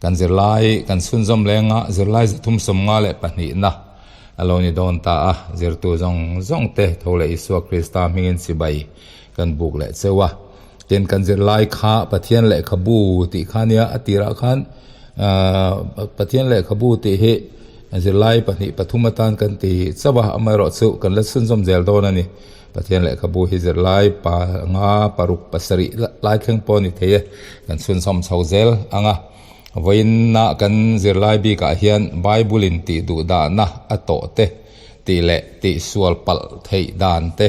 Kan zirlai kan chhunzawm lenga zirlai 352 na a lo ni dawn ta a, zirtu zawng zawng te tho leh Isua Krista hmingin chibai kan buk leh cheu a. Tin, kan zirlai kha Pathian lehkhabu tih kha nia a tirah khan Pathian lehkhabu tih hi zirlai pahnih pathum atan kan ti chauh a, amaherawhchu kan la chhunzawm zel dawn a ni. Pathian lehkhabu hi zirlai panga paruk pasarih lai thleng pawh a ni thei e, kan chhunzawm chho zel ang a. Vawiinna kan zirlai bikah hian Bible in tih duh dahna a tawh te tih leh tih sual palh theih dan te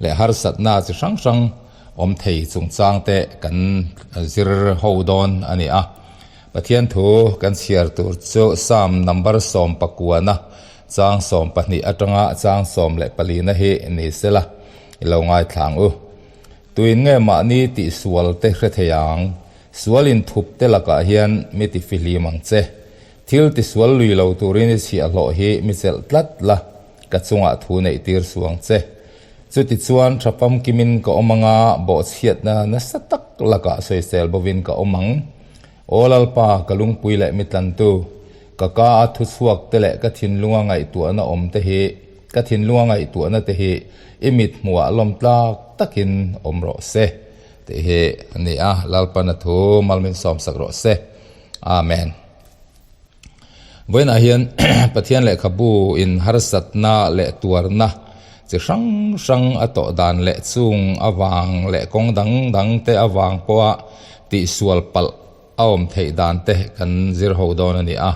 leh harsatna chi hrang hrang awm thei chungchang te kan zir ho dawn a ni a. Pathian thu kan chhiar tur chu Psalm number 19 a Chang 12 atanga chang 14 na hi ni sela i lo ngaithla ang u. Tuin nge mahni tih sual te hre thei ang? Sual inthup te lakah hian mi ti fihlim ang che. Thil ti sual lui lo turin i chhiahhlawh hi mi chelh tlat la, ka chungah thu neih tir suh ang che. Chutichuan tha famkimin ka awm anga bawhchhiatna nasa tak lakah sawisel bovin ka awm ang. Aw Lalpa, ka lungpui leh mi tlantu, ka ka a thuchhuak te leh ka thinlunga ngaihtuahna awm te hi, ka thinlunga ngaihtuahna te hi i mit hmuhah lawm tlak takin awm rawh se, tih hi a ni a, Lalpan a thu mal min sawmsak rawh se. Amen. Vawiinah hian Pathian lehkhabu in harsatna leh tuarna chi hrang hrang a tawh dan leh chung avang leh kawng dang dang te avang pawha tihsual palh a awm theih dan te kan zir ho dawn a ni a.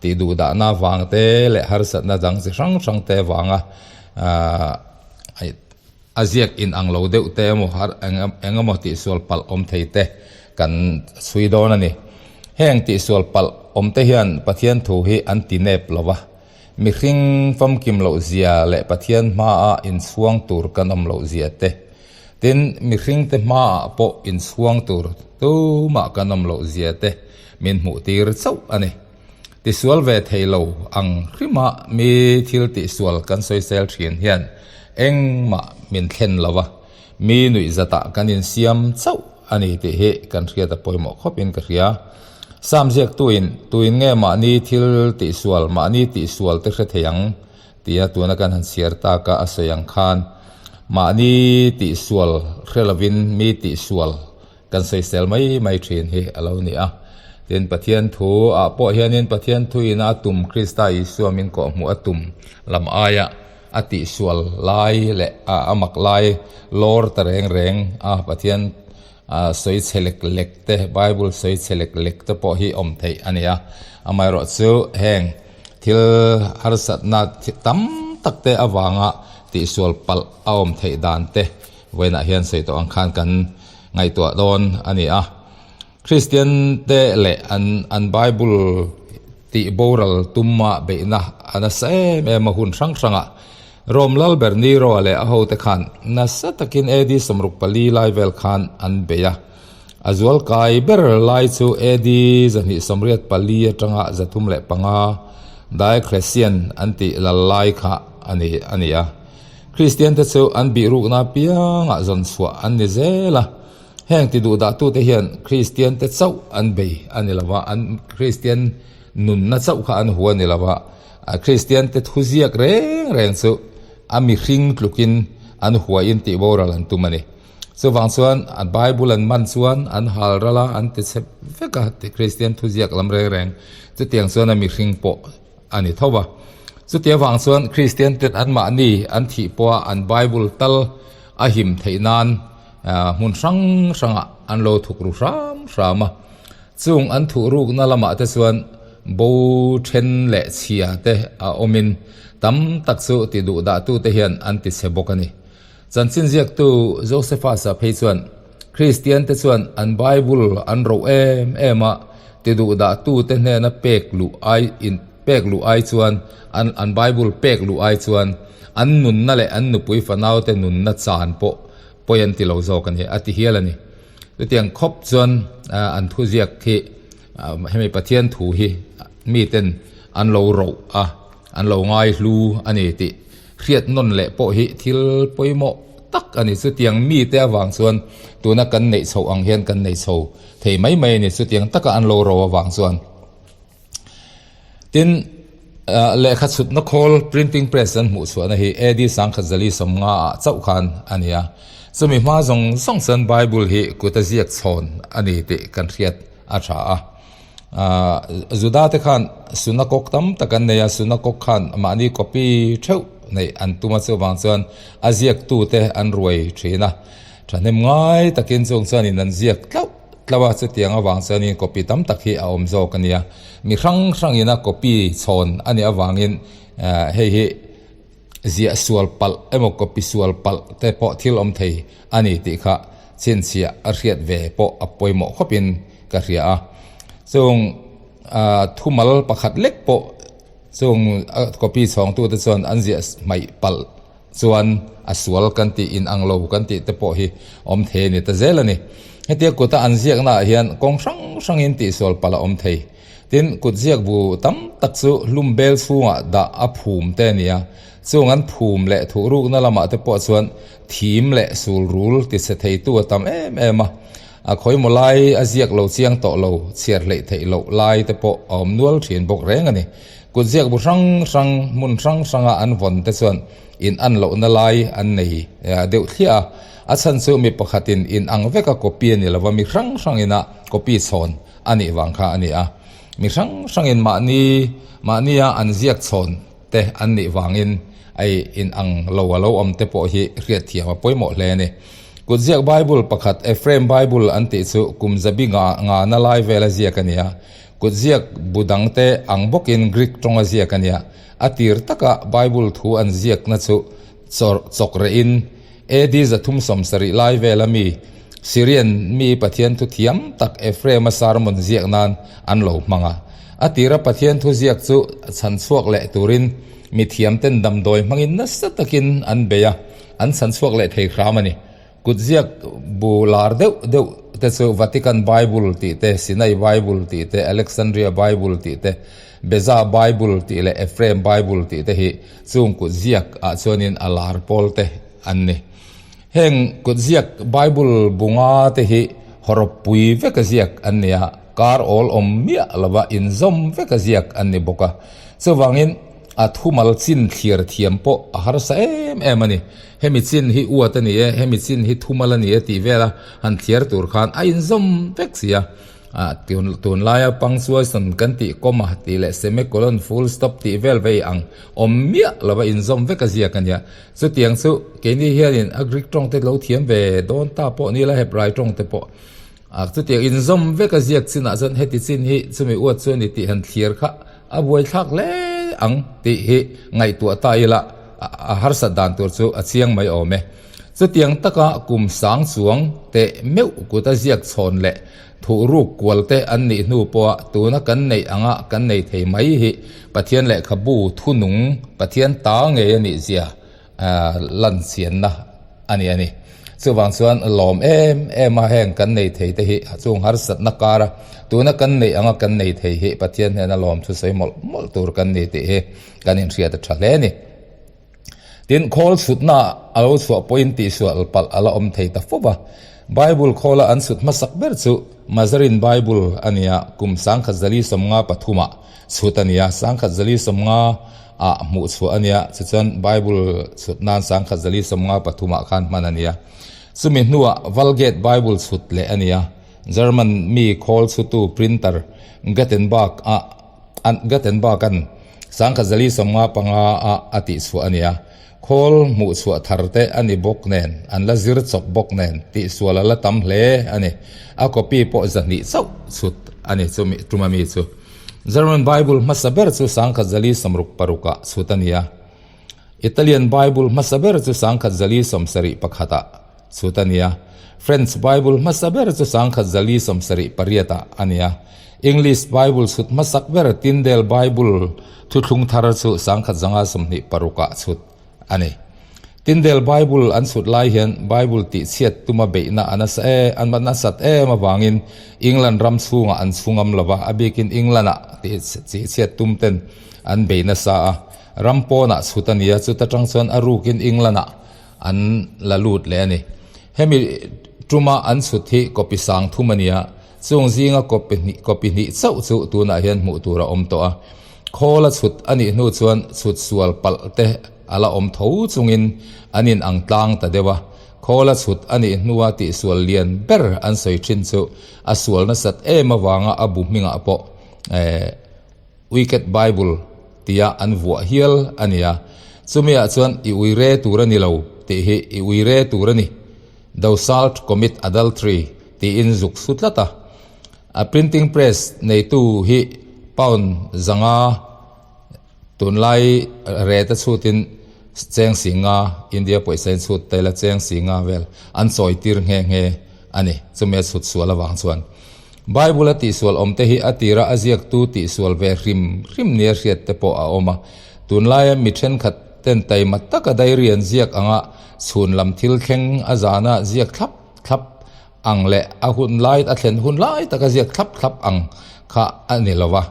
Tih duh dahna avang te leh harsatna dang chi hrang hrang te avanga a ziak inang lo deuh te emaw har eng emaw tihsual palh awm thei te kan chhui dawn a ni. Heng tihsual palh awm te hian Pathian thu hi an ti nep lo va, mihring famkim loh zia leh Pathian hmaah inchhuang tur kan awm loh zia te, tin mihring te hmaah pawh inchhuang tur tumah kan awm loh zia te min hmuh tir chauh a ni. Tisual ve thei lo ang hrima mi thil tihsual kan sawisel thin hian engmah min thlen lo va, mi nuihzatah kan insiam chauh a ni tih hi kan hriat a pawimawh khawpin ka hria. Sam ziaktuin, Tuin nge mahni thil tihsual, mahni tihsual te hre thei ang? tia tuna kan han chhiar taka a sawi ang khan mahni tihsual hre lovin mi tihsual Kan sawisel mai mai thin hi a lo ni a. Tin, Pathian thu ah pawh hianin Pathian thuin a tum Krista Isua min kawhhmuh a tum lam aia a tihsual lai leh a mak lai lawr ta reng reng a Pathian sawi chhe lek lek te, Bible sawi chhe lek lek te pawh hi awm theih a ni a. Amaherawhchu heng thil harsatna tam tak te avanga tihsual palh a awm theih dan te Vawiinah hian sawi tawh ang khan kan ngaihtuah dawn a ni a. Kristian te leh an an Bible tih boral tuma beihna a nasa em em a hun hrang hrangah Rome lal ber Nero-a leh a hote khan nasa takin AD 64 lai vel khan an bei a. A zual kai ber lai chu AD 284 atanga 305 Diocletian an tih lal lai kha a ni a ni a. Kristiante chu an bihrukna apiangah zawn chhuah an ni zel a, heng ti duhdahtute hian Kristiante chauh an bei a ni lo va, an Kristian nunna chauh kha an hu a ni lo va, Kristiante thuziak reng reng chu a mihring tlukin an huain tih boral an tum a ni. Chuvang chuan an Bible an man chuan an hal ral a, an ti chhe vek a, Kristian thuziak lam reng reng chutiang chuan a mihring pawh a ni tho va. Chuti avang chuan Kristian ten anmahni an thih pawha an Bible tal a him theih nan hmun hrang hrangah an lo thuk ru hram hram a. Chung an thuh rukna lamah te chuan bo then leh chhia te a awmin tam tak chu ti duh dahtute hian an ti chhe bawk a ni. Chanchin ziaktu Josephus-a phei chuan Kristian te chuan an Bible an roh em em a, ti duh dah tu te hnena pek luh ai in pek luh ai chuan an an Bible pek luh ai chuan an nunna leh an nupui fanau te nunna chan pawh pawi an ti lo zawk a ni a ti hial a ni. Chutiang khawp chuan an thuziak hi hemi Pathian thu hi miten an lo roh a, an lo ngai hlu a ni tih Hriat nawn leh pawh hi thil pawimawh tak a ni. Chutiang mite avang chuan tuna kan neih chhoh ang hian kan nei chho thei mai mai a ni. Chutiang taka an lo ro avang chuan. Tin, lehkha chhutna khawl, printing press, an hmuh chhuahna hi AD 1050 ah chauh khan a ni a. Chumi hma zawng zawng chuan Bible hi kut a ziak chhawn a ni tih kan hriat a tha a. Juda te khan sunakok tam tak an nei a, sunakok khan mahni copy theuh neih an tum a, chuvang chuan a ziaktute an ruai thin a. Thahnem ngai takin chung chuanin an ziak tlauh tlauh a, chutiang avang chuanin copy tam tak hi a awm zawk a nia. Mi hrang hrangin a copy chhawn a nih avangin hei hi ziah sual palh emaw copy sual palh te pawh thil awm thei a ni tih kha chhinchhiah a hriat ve pawh a pawimawh khawpin ka hria a. Chung thumal pakhat lek pawh chung copy chhawngtute chuan an ziah hmaih palh chuan a sual kan tih in ang lo kan tih te pawh hi awm thei a ni ta zel a ni. Hetia kuta an ziakna ah hian kawng hrang hrangin tihsual palh a awm thei. Tin, kut ziak bu tam tak chu hlum bel chhungah dah a phum te a ni a, chung an phum leh thuhrukna lamah te pawh chuan thim leh sul rul tichhe theitu a tam em em a. A khawimaw lai a ziak lo chiang tawh lo, chhiar hleih theih loh lai te pawh a awm nual thin bawk reng a ni. Kut ziak bu hrang hrang, hmun hrang hranga an vawn te chuan in an lohna lai an nei deuh thliah a. A chhan chu mi pakhatin in ang veka copy a ni lova, mi hrang hrangina copy chhawn a nih vang kha a ni a. Mi hrang hrangin mahni mahnia an ziak chhawn te an nih vangin ei in ang lo a lo awm te pawh hi hriatthiam a pawimawh hle a ni. Kutziak Bible pakhat Ephraim Bible an tih chu kum zabi nga ngana lai vela ziak a ni a. Kutziak bu dangte ang bawkin Greek tawnga ziak a ni a. A tir taka Bible thu an ziakna chu chawk rehin AD 370 lai vela mi Syrian mi Pathian thu thiam tak Ephraim-a sermon ziak nan an lo hmang a. A tira Pathian thu ziak chu chhan chhuak leh turin mi thiamten damdawi hmangin nasa takin an bei a, an chhan chhuak leh thei hram a ni. Kutziak bu lar deuh deuh te chu Vatican Bible tih te, Sinai Bible tih te, Alexandria Bible tih te, Beza Bible tih leh Ephraim Bible tih te hi chung kutziak ah chuanin a lar pawl te an ni. Heng kutziak Bible bu nga te hi hawrawppui veka ziak an ni a, kar awl awm miah lova inzawm veka ziak an ni bawk a. Chuvangin a thumal chin thlir thiam pawh a harsa em em a ni. Hemi chin hi uat a ni e, hemi chin hi thumal a ni e tih vela han thliar tur khan a inzawm vek si a. Tunlaia punctuation kan tih comma tih leh semicolon, full stop tih vel vei ang awm miah lova inzawm vek a ziak a nia. Chutiang chu keini hianin a Greek tawng te lo thiam ve dawn ta pawh ni la Hebrai tawng te pawh chutiang inzawm vek a ziak chinah chuan heti chin hi chumi uat chu a ni tih han thlir kha a buaithlak hle ang tih hi ngaihtuah ta ila a harsat dan tur chu a chiang mai awm e. Chutiang taka kum sang chuang teh meuh kut a ziak chhawn leh thuh ruk kual te an nih hnu pawha tuna kan neih anga kan nei thei mai hi Pathian lehkhabu thunung Pathian ta ngei a nih zia lan chianna a ni a ni. Chuvang chuan lawm em em a heng kan nei thei te hi chung harsatna kara tuna kan neih anga kan nei thei hi Pathian hnena lawm thu sawi mawlh mawlh tur kan ni tih hi kan inhriat a tha hle a ni. Tin, khawl chhutna a lo chhuah pawhin tihsual palh a la awm thei ta fo va. Bible khawla an chhut hmasak ber chu Mazarin Bible a ni a, kum 1053 ah chhut a ni a, 1050 ah hmuh chhuah a ni a, tichuan Bible chhut nan 1053 ah khan hman a ni a. Chumi hnuah Vulgate Bible chhut leh a ni a, German mi khawl chhutu printer Gutenberg a Gutenberg-a'n 1055 ah a tihchhuah a ni a, khawl hmuhchhuah thar te a ni bawk nen, an la zir chawp bawk nen tihsual a la tam hle a ni. A copy pawh zahnih chauh chhut a ni chumi tuma mi chu. German Bible hmasa ber chu 1066 ah chhut a ni a, Italian Bible hmasa ber chu 1071 ah chhut a ni a, French Bible hmasa ber chu 1078 ah a ni a, English Bible chhut hmasak ber Tyndale Bible thuthlung thar chu 1026 ah chhut a ni. Tyndale Bible an chhut lai hian Bible tihchhiat tuma beihna a nasa e an nasat em avangin England ram chhungah an chhungam lova, a bikin England-ah tihchhiat tum ten an bei nasa a, ram pawnah chhut a ni a, chuta tang chuan a rukin England-ah an la lut leh a ni. Hemi tuma an chhut hi copy sang thum a ni a, chung zinga copy hnih copy hnih chauh chu tunah hian hmuh tur a awm tawh a. Khawl a chhut a nih hnu chuan chhut sual palh te a la awm tho chungin an in ang tlang ta deuh a. Khawl a chhut a nih hnua tihsual lian ber an sawi thin chu a sual nasat em avanga a bu hmingah pawh Wicked Bible tia an vuah hial a ni a. Chumiah chuan i uire tur a ni lo tih hi i uire tur a ni, Thou shalt commit adultery tiin zuk su tlat a. A printing press neitu hi pound 500 tunlai rate a chhutin cheng singa India pawisa in chhut taila cheng singa vel an chawi tir nghe nghe a ni. Chumi a chhut sual avang chuan Bible a tihsual awm te hi a tira a ziaktu tihsual ve hrim hrim nia hriat te pawh a awm a. Tunlaia mi thenkhat ten taima taka diary an ziak anga chhun lam thil thleng a zana ziak thlap thlap ang leh a hun lai a thlen hun lai taka ziak thlap thlap ang kha a ni lo va.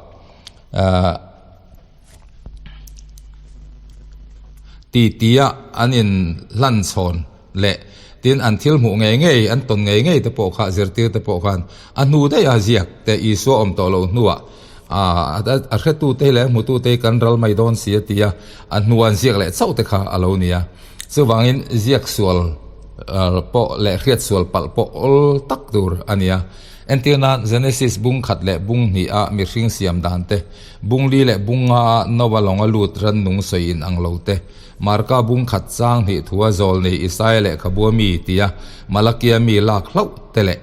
Ti tia an in hlan chhawn leh tin an thil hmuh ngei ngei an tawn ngei ngei te pawh kha zirtir te pawh khan a hnu daih a ziak te Isua awm tawh loh hnuah a hretu te leh a hmutu te hi kan ral mai dawn si a ti a, a hnu an ziak leh chauh te kha a lo ni a. Chuvangin ziak sual pawh leh hriat sual palh pawh awl tak tur a ni a. Entir nan Genesis bung khat leh bung hnih a mihring siam dan te, bung li leh bung nga a Noa lawnga lut rannung sawi in ang lo te, Marka bung khat chang hnih thua zawl nei Isaia lehkhabua mi tia Malakia mi lak hlauh te leh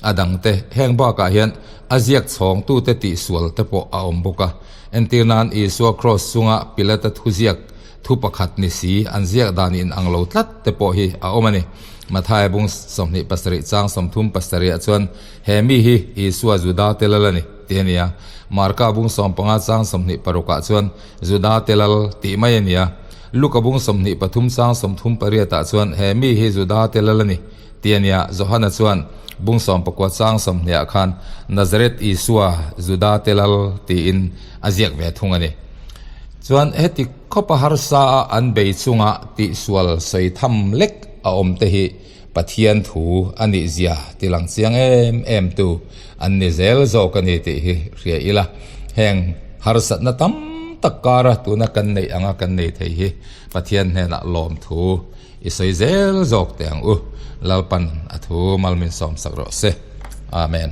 a dang te, heng bakah hian a ziak chhawngtute tihsual te pawh a awm bawk a. Entir nan Isua kraws chunga Pilata thuziak thu pakhat ni si an ziak dan in ang lo tlat te pawh hi a awm a ni. Mathaia bung 27 chang 37 ah chuan he mi hi Isua Juda te lal a ni tih a ni a. Marka bung 15 chang 26 ah chuan Juda te lal tih mai a ni a. Luka bung 23 chang 38 ah chuan he mi hi Juda te lal a ni tih a ni a. Johana chuan bung 19 chang 20 ah khan Nazareth Isua Juda te lal tiin a ziak ve thung a ni. Chuan heti khawpa harsa a an bei chunga tihsual sawi tham lek a awm te hi Pathian thu a nih zia ti lang chiang em em tu an ni zel zawk a ni tih hi hria ila. Heng harsatna tam tak kara tuna kan neih anga kan nei thei hi Pathian hnenah lawm thu i sawi zel zawk teh ang u. Lalpan a thu malmin sawmsak rawh se. Amen.